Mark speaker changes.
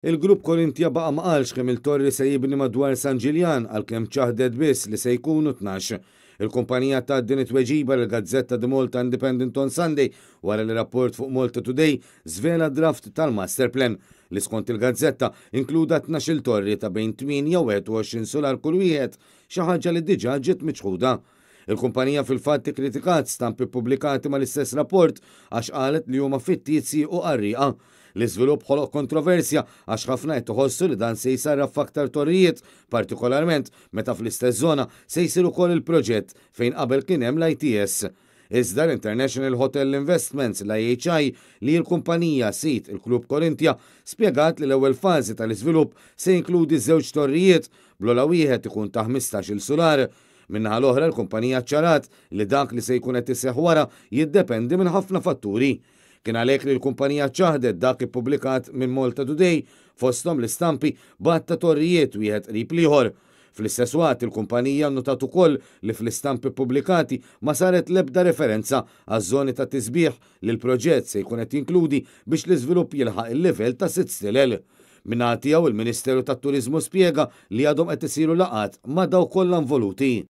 Speaker 1: Il-Grupp Corinthia baqa' ma qalx kemm il-torri se jibni madwar San Ġiljan, għalkemm ċaħdet biss li se jkunu 12. Il-kumpanija ta' din it-tweġiba l-gazzetta The Malta Independent on Sunday wara li rapport fuq Malta Today żvela draft tal-master plan li, skont il-gazzetta, inkluda 12 torri ta' bejn 8 u 21 solar kull wieħed, xi ħaġa li diġà ġiet miċħuda. Il-kumpanija fil-fatt kritikat stampi pubblikati mal-istess rapport għax qalet li huma fittizji u qarrieqa. L-iżvilupp ħoloq kontroversja għax ħafna qed iħossu li dan se jsarraf f'aktar torrijiet, partikolarment meta fl-istess żona se jsir ukoll il-proġett fejn qabel kien hemm l-ITS. Iżda l-International Hotel Investments, l-IHI, li l-kumpanija sid il-Klub Corinthia, spjegat li l-ewwel fażi tal-iżvilupp se jinkludi żewġ torrijiet, bl-ogħla wieħed ikun ta' 15-il sular. Min-naħa l-oħra, l-kumpanija ċarat li dak li se jkun qed iseħħ wara jiddependi minn ħafna fatturi. Kien għalhekk li l-kumpanija ċaħdet dak ippubblikat minn Malta Today, fosthom l-istampi b'għadd ta' torrijiet wieħed qrib l-ieħor. Fl-istess waqt, il-kumpanija notat ukoll li fl-istampi pubblikati ma saret l-ebda referenza għaż-żoni ta' tisbiħ li l-proġett se jkun qed jinkludi biex l-iżvilupp jilħaq il-livell ta' 6 stilel. Min-naħa tiegħu, il-Ministeru tat-Turiżmu spjega li għadhom qed isiru laqgħat ma' dawk kollha involuti.